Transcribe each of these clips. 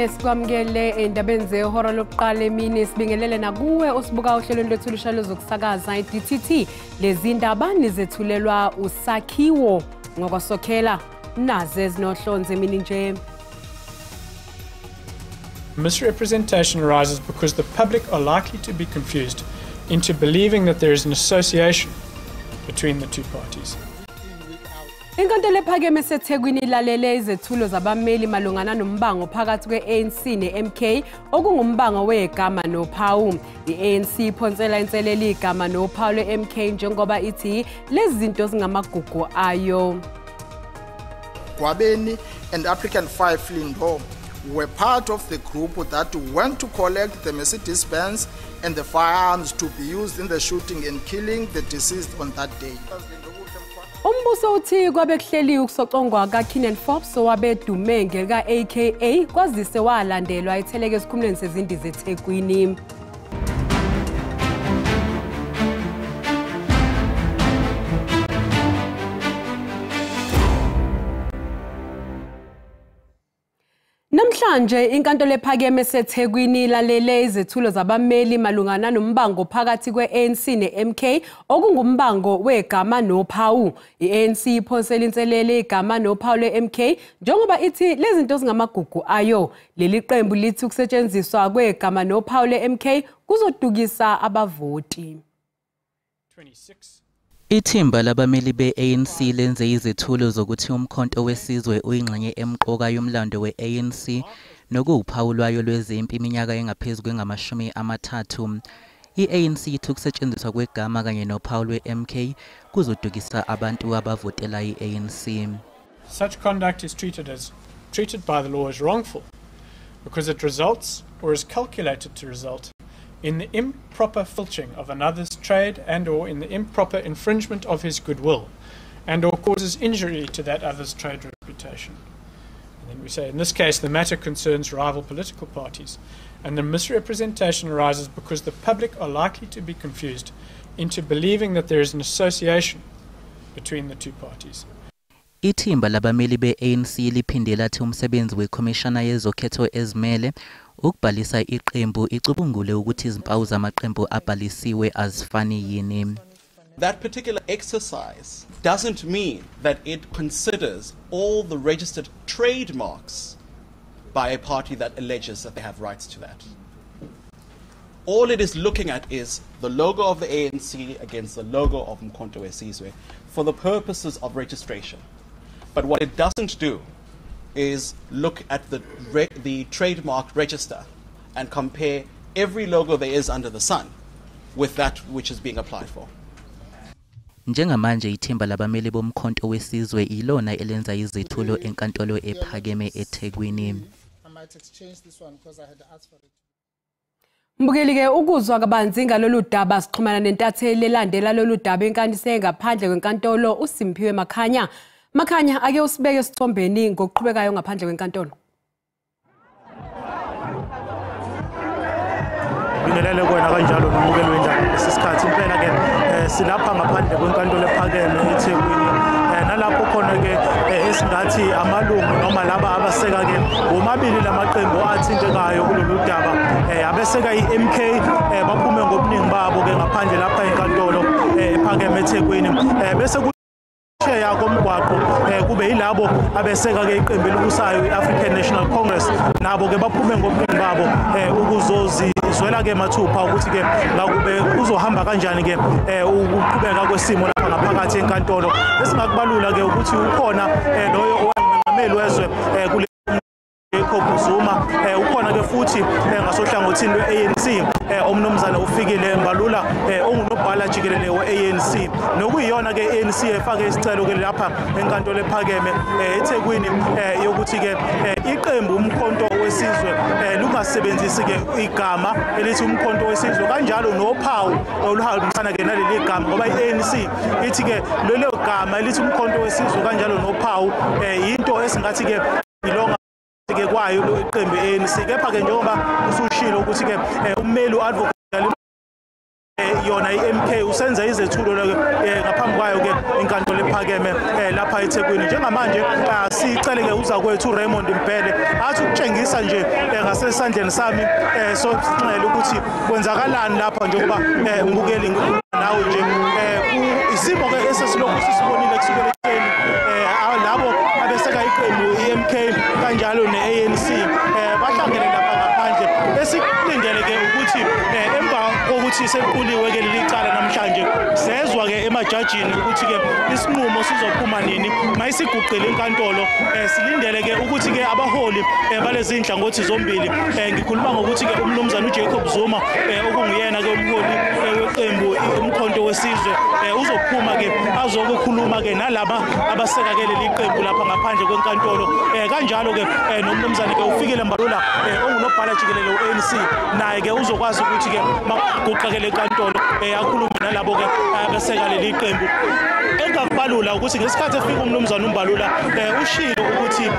Sibingelele sikwamukele endabeni zehora lokuqala emini, sibingelele nakuwe osibuka ohlelweni lwethu lusha zokusakaza i-DTT. Lezi ndaba nizethulelwa uSakhiwo ngokwasokhela naze ezinohlonze emini nje. Misrepresentation arises because the public are likely to be confused into believing that there is an association between the two parties. Inkantolo ephakeme eseThekwini ilalele izethulo zabameli malungana nombango phakathi kwe-ANC ne-MK okungumbango wegama nophawu. I-ANC iphonsela inselelo igama nophawu lwe-MK njengoba ithi lezi zinto zingamagugu ayo. Gwabeni and African 5 Lindo were part of the group that went to collect the Mercedes Benz and the firearms to be used in the shooting and killing the deceased on that day. Umbuso uthi kwabe kuhleliwe ukusocongwa kaKiernan Forbes owabedume ngelika-AKA kwazise walandelwa etheleke esikhumulweni sezindiza eThekwini. Namhlanje inkantolo ephakeme eseThekwini ilalele izethulo zabameli malungana nombango phakathi kwe-ANC ne-MK okungumbango wegama nophawu. I-ANC iphonsela inselele igama nophawu lwe-MK njengoba ithi lezi zinto zingamagugu ayo. Leli qembu lithi ukusetshenziswa kwegama nophawu lwe-MK kuzodukisa abavoti. Ithimba labameli be-ANC lenze izethulo zokuthi umkhonto wesizwe uyingxenye emqoka yomlando we-ANC nokuwuphawu lwayo lwezempi iminyaka engaphezu kwengama-30. I-ANC ithi ukusetshenziswa kwegama kanye nophawu lwe-MK kuzodukisa abantu abavotela i-ANC. Such conduct is treated by the law as wrongful because it results or is calculated to result in the improper filching of another's trade and or in the improper infringement of his goodwill and or causes injury to that other's trade reputation. And then we say in this case the matter concerns rival political parties and the misrepresentation arises because the public are likely to be confused into believing that there is an association between the two parties. Ithimba labameli be-ANC liphinde lathi umsebenzi wekhomishana yezokhetho ezimele ukubhalisa iqembu icubungule ukuthi izimpawu zamaqembu abhalisiwe azifani yini. That particular exercise doesn't mean that it considers all the registered trademarks by a party that alleges that they have rights to that. All it is looking at is the logo of the ANC against the logo of Umkhonto weSizwe for the purposes of registration. But what it doesn't do is look at the trademark register and compare every logo there is under the sun with that which is being applied for. Njengamanje ithimba labameli bomkhonto wesizwe ilona elenza izethulo enkantolo ephakeme eThekwini. Mbukeli-ke ukuzwa kabanzi ngalolu daba sixhumana nentatheli elandela lolu daba enkanise ngaphandle kwenkantolo uSimphiwe Makhanya. Makhanya, ake usibeke esithombeni ngokuqhubekayo ngaphandle kwenkantolo. Bingelele kuwena kanjalo nomukeli wendaba lesi sikhathi. Impela ke silapha ngaphandle kwenkantolo ephakeme eThekwini, nalapho khona ke esingathi amalungu noma laba abaseka ke womabili lamaqembu athintekayo kulolu daba, abeseka i-MK baphume ngobuningi babo ke ngaphandle lapha enkantolo ephakeme eThekwini, bese komgwaqo kube yilabo abeseka ke iqembu elibusayo i-African National Congress, nabo ke baphume ngobuningi babo ukuzozizwela ke mathupha ukuthi ke ngakube kuzohamba kanjani ke ukuqhubeka kwesimo lapha ngaphakathi enkantolo. Esingakubalula ke ukuthi ukhona loyo owayengumengameli wezwe kule Jacob Zuma, ukhona ke futhi ngasohlangothini lwe-ANC omnumzane uFikile Mbalula ongunobhala jikelele we-ANC, nokuyiyona ke ANC efake isicelo ke lapha enkantolo ephakeme eThekwini yokuthi ke iqembu umkhonto wesizwe lungasebenzisi ke igama elithi umkhonto wesizwe kanjalo nophawu oluhambisana ke naleli gama, ngoba i-ANC ithi ke lelo gama elithi umkhonto wesizwe kanjalo nophawu into esingathi ke ilonga ke kwayo iqembu ANC. Kepha ke njengoba usushilo ukuthi ke ummeli u-advocate Yona i-MK usenza izethulo ngaphambi kwayo ke inkantolo ephakeme lapha eThekwini. Njengamanje sicele ke uzakwethu Raymond Mbhele athi ukutshengisa nje ngasesandleni sami sosinxele ukuthi kwenzakalani lapha, njengoba mbukeli nawe nje isimo ke esesilokhu sisibonile kusukela ekuseni, labo abeseka iqembu i-MK kanjalo ne-ANC bahlangene lapha ngaphandle. Esikulindele ke ukuthi emva kokuthi sekuquliwe ke leli cala namhlanje, sezwa ke emajajini ukuthi ke isinqumo sizophuma nini. Mayisiguqile inkantolo, silindele ke ukuthi ke abaholi balezi inhlangothi zombili, ngikhuluma ngokuthi ke umnumzana uJacob Zuma okunguyena ke umholi weqembu uMkhonto weSizwe uzophuma ke azokukhuluma ke nalaba abaseka ke leli qembu lapha ngaphandle kwenkantolo. Kanjalo ke nomnumzana ke uFikile Mbalula ongunobhala jikelele we-ANC naye ke uzokwazi ukuthi ke maguqakele enkantolo akhulume nalabo ke abaseka leli qembu. Engakubalula ukuthi ngesikhathi efika umnumzana uMbalula ushilo ukuthi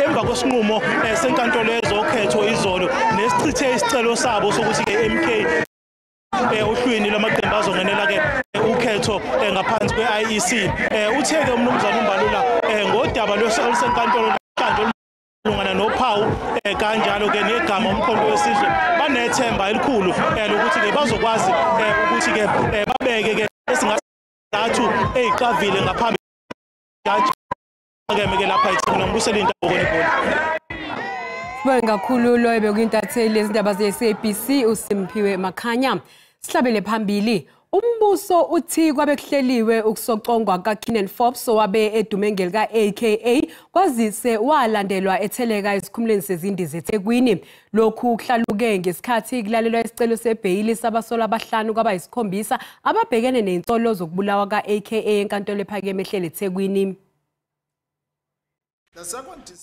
emva kwesinqumo senkantolo yezokhetho izolo nesichithe isicelo sabo sokuthi ke MK ohlwini lwamaqembu azongenela ke ukhetho ngaphansi kwe-IEC, uthe ke umnumzana uMbalula ngodaba olusenkantolo namhlanje lungana nophawu kanjalo ke negama uMkhonto weSizwe banethemba elikhulu lokuthi ke bazokwazi ukuthi ke babeke ke esingathathu eziqavile ngaphambi ke lapha eThekwini. Ngibusela indawo kona. Sibonge kakhulu lo ebekuyintatheli yezindaba ze-SABC uSimphiwe Makhanya. Sihlabele phambili. Umbuso uthi kwabe kuhleliwe ukusocongwa kaKiernan Forbes owabe edume ngelika-AKA kwazise walandelwa etheleka esikhumulweni sezindiza eThekwini. Lokhu kuhlaluke ngesikhathi kulalelwa isicelo sebheyili sabasolwa abahlanu kwabayisikhombisa ababhekene nezinsolo zokubulawa ka-AKA enkantolo ephakeme ehleli eThekwini.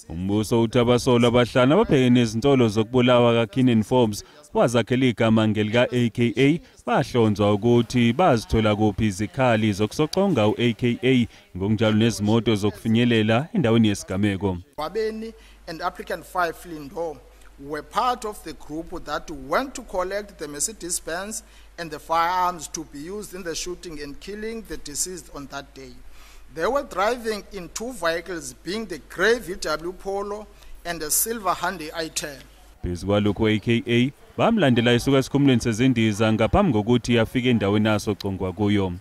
Umbuso uthi abasolwa abahlanu ababhekene nezinsolo zokubulawa kaKiernan Forbes wazakhela igama ngelika-AKA bahlonzwa ukuthi bazithola kuphi izikhali zokusoconga u-AKA ngokunjalo nezimoto zokufinyelela endaweni yesigameko. Wabeni and applicant 5 Lindo were part of the group that went to collect the Mercedes-Benz and the firearms to be used in the shooting and killing the deceased on that day. They were driving in two vehicles, being the grey VW Polo and the silver Hyundai i10. Phezu kwalokhu AKA bamlandela esuka esikhumulweni sezindiza ngaphambi kokuthi afike endaweni asocongwa kuyo.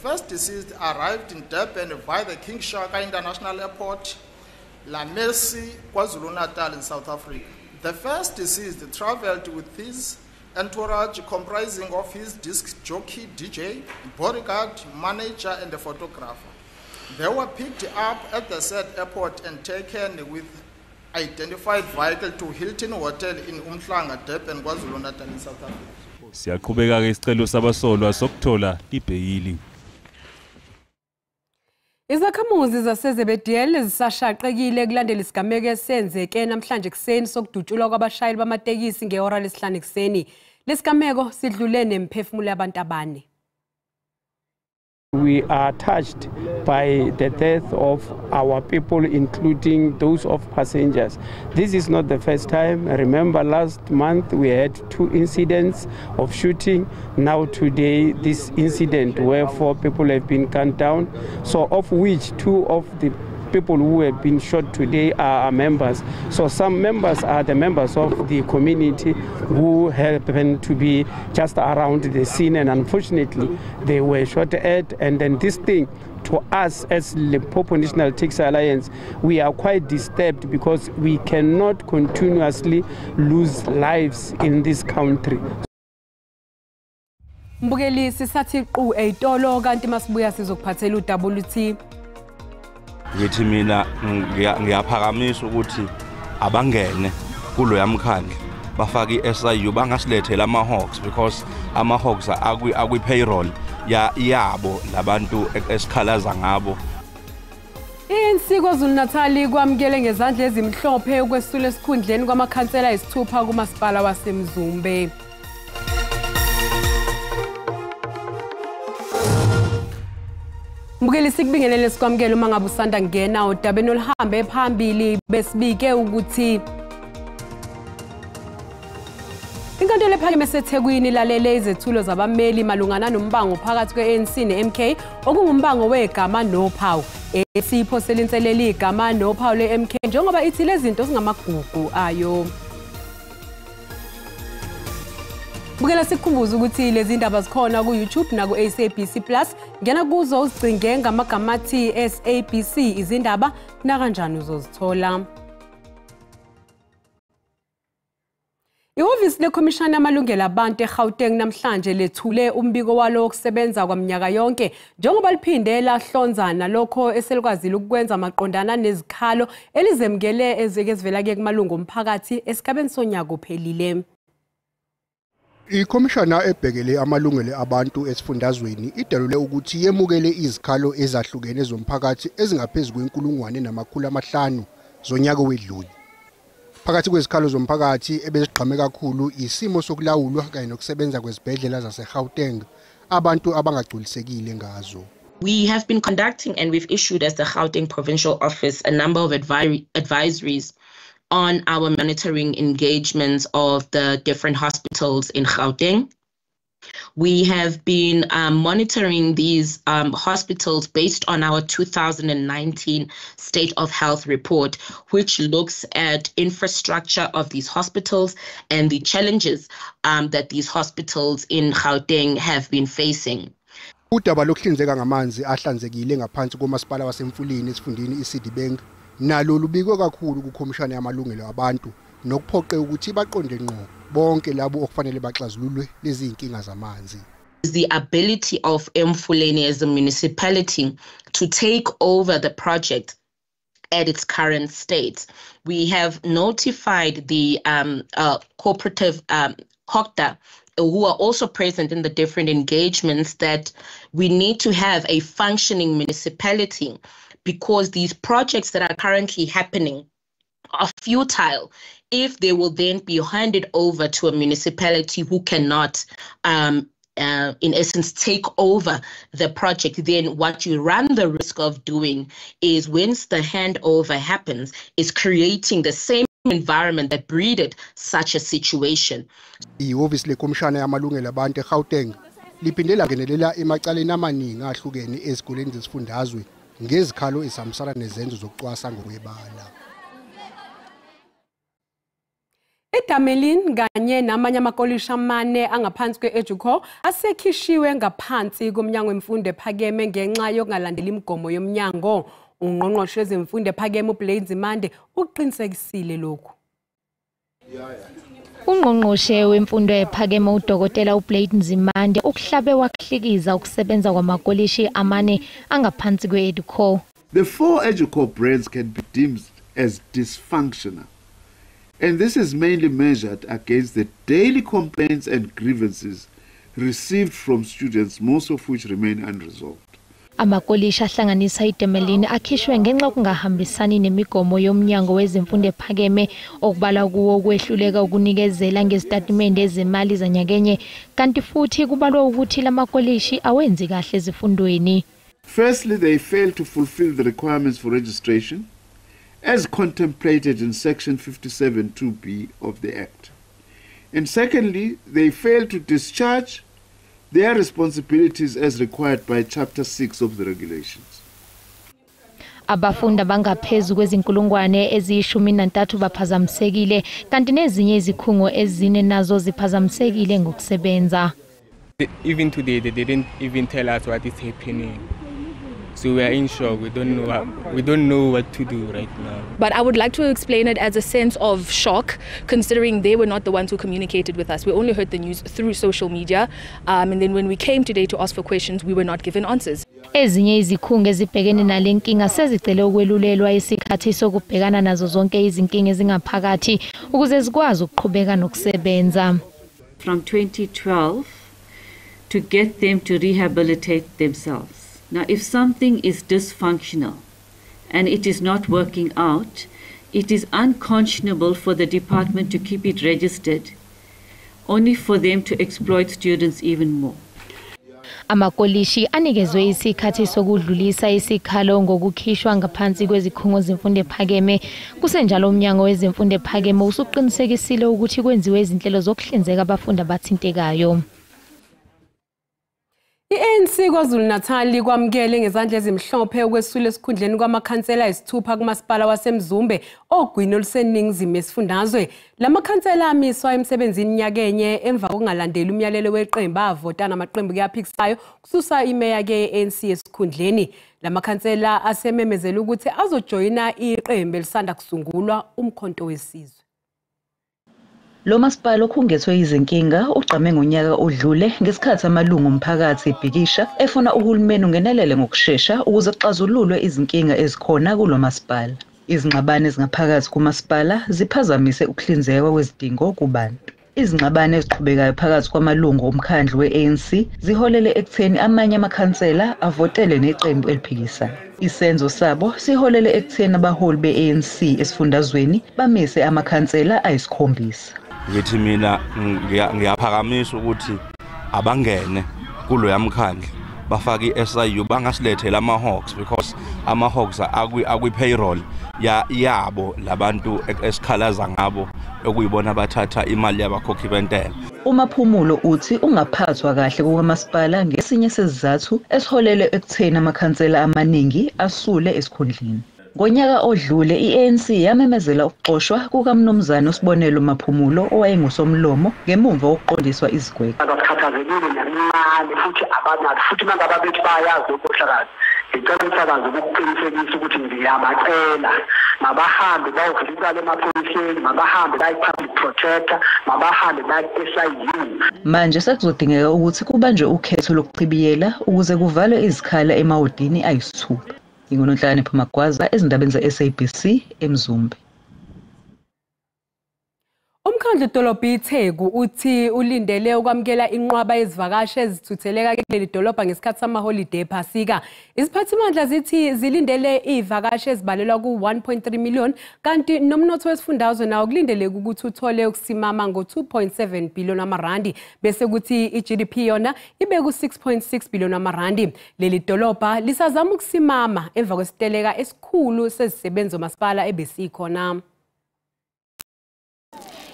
First deceased arrived in Durban via the King Shaka International Airport, La Mercy, KwaZulu-Natal in South Africa. The first deceased traveled with his entourage comprising of his disc jockey, DJ, bodyguard, manager and a photographer. They were picked up at the said airport and taken with identified vehicle to Hilton Hotel in Umhlanga, Durban, KwaZulu-Natal in South Africa. Siyaqhubeka ke isicelo sabasolwa sokuthola ibheyili. Izakhamuzi zaseZebediel zisashaqekile kulandela isigameko esenzeke namhlanje ekuseni sokudutshulwa kwabashayeli bamatekisi ngehora lesihlanu ekuseni. Lesigameko sidlule nemphefumulo yabantu abane. We are touched by the death of our people, including those of passengers. This is not the first time. Remember, last month we had 2 incidents of shooting. Now today, this incident where 4 people have been gunned down, so of which 2 of the people who have been shot today are members. So some members are the members of the community who happen to be just around the scene, and unfortunately they were shot at. And then this thing, to us as Limpopo National Taxi Alliance, we are quite disturbed because we cannot continuously lose lives in this country. Mbukeli sisathi qu eyitolo kanti masibuya sizokuphathela udaba oluthi ngithi mina ngiyaphakamisa ukuthi abangene kuloya mkhandlu bafake iSIU bangasilethela ama hawks because ama hawks akwi payroll yabo labantu esikhalaza ngabo. I-ANC KwaZulu-Natal kwamukele ngezandla ezimhlophe ukwesula esikhundleni kwamakhansela ayisithupha kumasipala waseMzumbe. Mbukeli sikubingelele sikwamukele uma ngabe usanda kungena odabeni oluhambe phambili besibike ukuthi inkantolo ephakeme eseThekwini ilalele izethulo zabameli malungana nombango phakathi kwe-ANC ne-MK okungumbango wegama nophawu. Esiphosela inselelo igama nophawu le-MK njengoba ithi lezi zinto zingamagugu ayo. Bukela sikukhumbuza ukuthi lezi ndaba zikhona ku-YouTube naku-SABC Plus. Ngena kuzo uzicinge ngamagama athi SABC izindaba nakanjani uzozithola. Ihhovisi lekhomishana yamalungelo abantu eGauteng namhlanje lethule umbiko walo wokusebenza kwaminyaka yonke njengoba liphinde lahlonza nalokho eselikwazile ukwenza maqondana nezikhalo elizemukele ezike zivela ke kumalungu omphakathi esigabeni sonyaka ophelile. Ikhomishana ebhekele amalungelo abantu esifundazweni idalule ukuthi yemukele izikhalo ezahlukene zomphakathi ezingaphezu kwe-1500 zonyaka wedlule. Phakathi kwezikhalo zomphakathi ebezigqame kakhulu isimo sokulawulwa kanye nokusebenza kwezibhedlela zaseGauteng abantu abangagculisekile ngazo. We have been conducting and we've issued as the Gauteng Provincial Office a number of advisories on our monitoring engagements of the different hospitals in Gauteng. We have been monitoring these hospitals based on our 2019 State of Health report, which looks at infrastructure of these hospitals and the challenges that these hospitals in Gauteng have been facing. Udaba lokuhlinzeka ngamanzi ahlanzekile ngaphansi komasipala waseMfuleni esifundeni iSidibeng nalo lubikwe kakhulu kukhomishana yamalungelo abantu nokuphoqe ukuthi baqonde ngqo bonke labo okufanele baxazululwe lezi inkinga zamanzi. The ability of Emfuleni as a municipality to take over the project at its current state. We have notified the cooperative COGTA, who are also present in the different engagements, that we need to have a functioning municipality because these projects that are currently happening are futile if they will then be handed over to a municipality who cannot, in essence, take over the project. Then what you run the risk of doing is, once the handover happens, is creating the same environment that breeded such a situation. Ihhovisi lekhomishana yamalungelo abantu eGauteng liphinde langenelela emacaleni amaningi ahlukene ezikoleni zesifundazwe ngezikhalo ezihambisana nezenzo zokucwasa ngokwebala. iDamelin kanye namanye amakolishi amane angaphansi kwe-Educor asekhishiwe ngaphansi komnyango wemfundo ephakeme ngenxa yokungalandeli imigomo yomnyango. Ungqongqoshe wezemfundo ephakeme uBlade Nzimande uqinisekisile lokhu. Ungqongqoshe wemfundo ephakeme uDokotela uBlade Nzimande ukuhlabe wakuhlikiza ukusebenza kwamakolishi amane angaphansi kwe-Educor. The four Educor brands can be deemed as dysfunctional. And this is mainly measured against the daily complaints and grievances received from students, most of which remain unresolved. Amakolishi ahlanganisa iDamelin akhishwe ngenxa yokungahambisani nemigomo yomnyango wezemfundo ephakeme okubalwa kuwo ukwehluleka ukunikezela ngezitatimende ezemali zanyakenye, kanti futhi kubalwa ukuthi lamakolishi awenzi kahle ezifundweni. Firstly, they failed to fulfill the requirements for registration as contemplated in section 57(2)(b) of the Act. And secondly, they failed to discharge their responsibilities as required by Chapter 6 of the regulations. Abafundi abangaphezu kwezinkulungwane eziyi-13 baphazamisekile, kanti nezinye izikhungo ezine nazo ziphazamisekile ngokusebenza. Even today, they didn't even tell us what is happening. So we are in shock. We don't know what to do right now. But I would like to explain it as a sense of shock, considering they were not the ones who communicated with us. We only heard the news through social media, and then when we came today to ask for questions, we were not given answers. Ezinye izikhungo ezibhekene nale nkinga sezicele ukwelulelwa isikhathi sokubhekana nazo zonke izinkinga ezingaphakathi ukuze zikwazi ukuqhubeka nokusebenza. From 2012 to get them to rehabilitate themselves. Now, if something is dysfunctional and it is not working out, it is unconscionable for the department to keep it registered, only for them to exploit students even more. Amakolishi anikezwe isikhathi sokudlulisa isikhalo ngokukhishwa ngaphansi kwezikhungo zemfundo ephakeme. Kusenjalo umnyango wezemfundo ephakeme usuqinisekisile ukuthi kwenziwe izinhlelo zokuhlinzeka abafundi abathintekayo. I-ANC KwaZulu-Natal kwamukele ngezandla ezimhlophe ukwesula esikhundleni kwamakhansela ayisithupha kumasipala waseMzumbe ogwini oluseningizimu esifundazwe. Lamakhansela amiswa emsebenzini nyakenye emva kokungalandeli umyalelo weqembu avota namaqembu kuyaphikisayo kususa imeya ke-ANC esikhundleni. Lamakhansela asememezela ukuthi azojoyina iqembu elisanda kusungulwa uMkhonto weSizwe. Lo masipala okhungethwe izinkinga ugqame ngonyaka odlule ngesikhathi amalungu omphakathi ebhikisha efuna uhulumeni ungenelele ngokushesha ukuze kuxazululwe izinkinga ezikhona kulo masipala. Izingxabano ezingaphakathi kumasipala ziphazamise ukuhlinzekwa kwezidingo kubantu. Izingxabano eziqhubekayo phakathi kwamalungu omkhandlu we-ANC ziholele ekutheni amanye amakhansela avotele neqembu eliphikisayo. Isenzo sabo siholele ekutheni abaholi be-ANC esifundazweni bamise amakhansela ayisikhombisa. Ngithi mina ngiyaphakamisa ukuthi abangene kuloya mkhandlu bafake i-SIU bangasilethela ama-hawks because ama-hawks akwi-payroll yabo labantu esikhalaza ngabo okuyibona bathatha imali yabakhokhi bentela. UMaphumulo uthi ungaphathwa kahle kukamasipala ngesinye sezizathu esiholele ekutheni amakhansela amaningi asule esikhundleni. Ngonyaka odlule i-ANC yamemezela ukuxoshwa kukaMnumzane uSibonelo Maphumulo owayengusomlomo ngemuva kokuqondiswa izigwegwe. Asikhathazekile nancane futhi abanalo futhi mangabe bethi bayazi ukhohlakala. Ngicela umsakazo ukuqinisekisa ukuthi ngiyabacela mabahambe bayovula icala emaphoyiseni, mabahambe baye public protector, mabahambe baye SIU. Manje sekuzodingeka ukuthi kubanjwe ukhetho lokuchibiyela ukuze kuvalwe izikhala emawodini ayisithupha. NginguNonhlanhla Magwaza ezindabeni ze-SABC eMzumbe. Umkhandlu dolobha iTheku uthi ulindele ukwamukela inqwaba yezivakashi ezithutheleka kuleli dolobha ngesikhathi samaholide ePhasika. Iziphathimandla zithi zilindele izivakashi ezibalelwa ku-1.3 million kanti nomnotho wesifundazwe nawo kulindeleke ukuthi uthole ukusimama ngo-2.7 billion amarandi bese kuthi i-GDP yona ibe ku-6.6 billion amarandi. Leli dolobha lisazama ukusimama emva kwesiteleka esikhulu sezisebenzi zomasipala ebesikhona.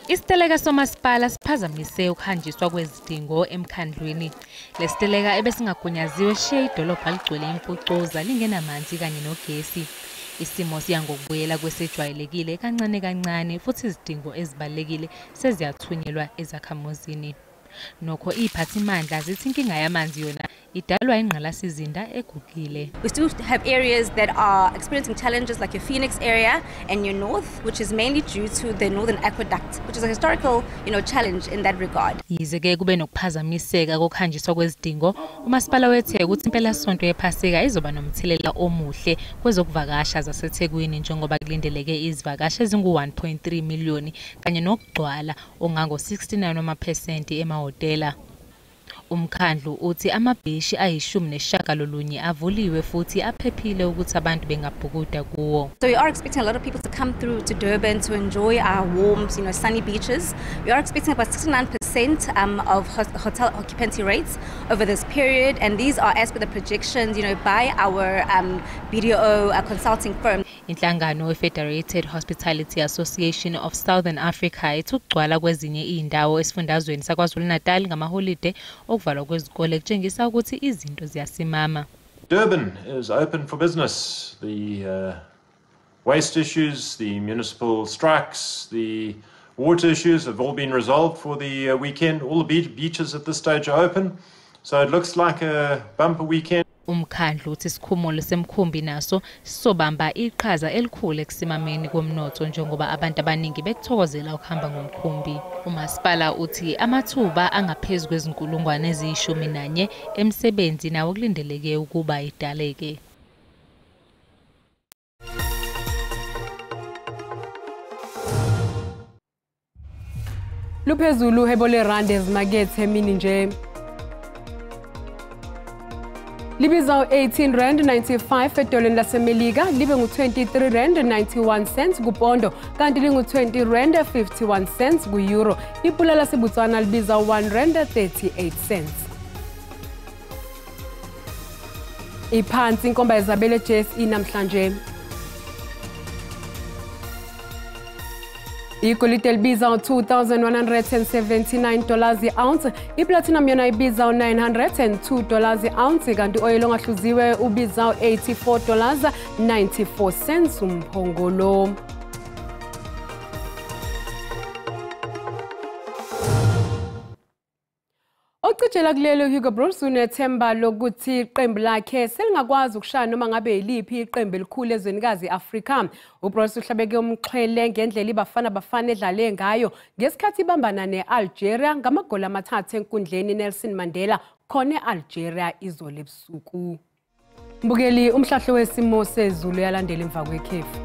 Isiteleka somasipala siphazamise ukuhanjiswa kwezidingo emkhandlwini. Lesiteleka ebesingagunyaziwe shiye idolobha ligcwele imfucuza lingenamanzi kanye nogesi. Isimo siya ngokubuyela kwesejwayelekile kancane kancane futhi izidingo ezibalulekile seziyathunyelwa ezakhamuzini. Nokho iphathimandla zithi inkinga yamanzi yona idalwa ingqalasizinda egugile. We still have areas that are experiencing challenges like your Phoenix area and your north, which is mainly due to the northern aqueduct, which is a historical, challenge in that regard. Yize ke kube nokuphazamiseka kokuhanjiswa kwezidingo, umasipala weTheku uthi impelasonto yePhasika izoba nomthelela omuhle kwezokuvakasha zaseThekwini njengoba kulindeleke izivakashi ezingu-1.3 million kanye nokugcwala ongango 69% emahhotela. Umkhandlu uthi amabhishi 19 avuliwe futhi aphephile ukuthi abantu bengabhukuda kuwo. So we are expecting a lot of people to come through to Durban to enjoy our warm, sunny beaches. We are expecting about 69% of hotel occupancy rates over this period, and these are as per the projections, by our BDO consulting firm. Inhlangano Federated Hospitality Association of Southern Africa ithi ukugcwala kwezinye izindawo esifundazweni saKwaZulu-Natal ngamaholide okuvalwa kwezikole kutshengisa ukuthi izinto ziyasimama. Durban is open for business. The waste issues, the municipal strikes, the water issues have all been resolved for the weekend. All the beaches at this stage are open. So it looks like a bumper weekend. Umkhandlu uthi isikhumulo semkhumbi naso sisobamba iqhaza elikhulu ekusimameni komnotho njengoba abantu abaningi bekuthokozela ukuhamba ngomkhumbi. Umasipala uthi amathuba angaphezu kwezinkulungwane eziyi-11 emsebenzi nawo kulindeleke ukuba idaleke. Luphezulu uhebo lerandi ezimakethe emini nje. Libiza 18 rand 95 edoleni laseMelika, libe ngu-23 rand 91 cents kupondo, kanti lingu-20 rand 51 cents ku-euro. Ipula laseBotswana libiza 1 rand 38 cents. Iphansi inkomba yezabelo JSE namhlanje. Igolide libiza $2,179 i-ounce, iplatinum yona ibiza $902 i-ounce, kanti oyelo ongahluziwe ubiza $84.94 umphongolo. Ocijela kulelo Hugo Broos unethemba lokuthi iqembu lakhe selingakwazi ukushaya noma ngabe yiliphi iqembu elikhulu ezwenikazi i-Afrika. uBroos uhlabeke umxhwele ngendlela iBafana Bafana edlale ngayo ngesikhathi ibambana ne-Algeria ngamagoli 3 enkundleni Nelson Mandela khona e-Algeria izolo ebusuku. Mbukeli, umhlahlo wesimo sezulu uyalandela emva kwekhefu.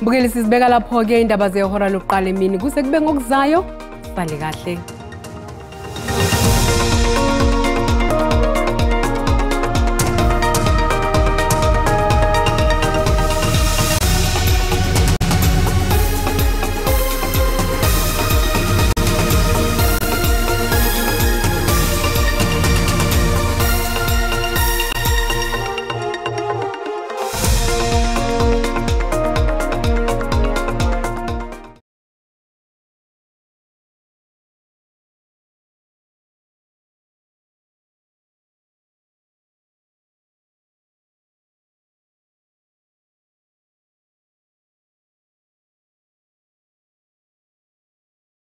Mbukeli, sizibeka lapho-ke indaba zehora lokuqala emini. Kuze kube ngokuzayo, sale kahle.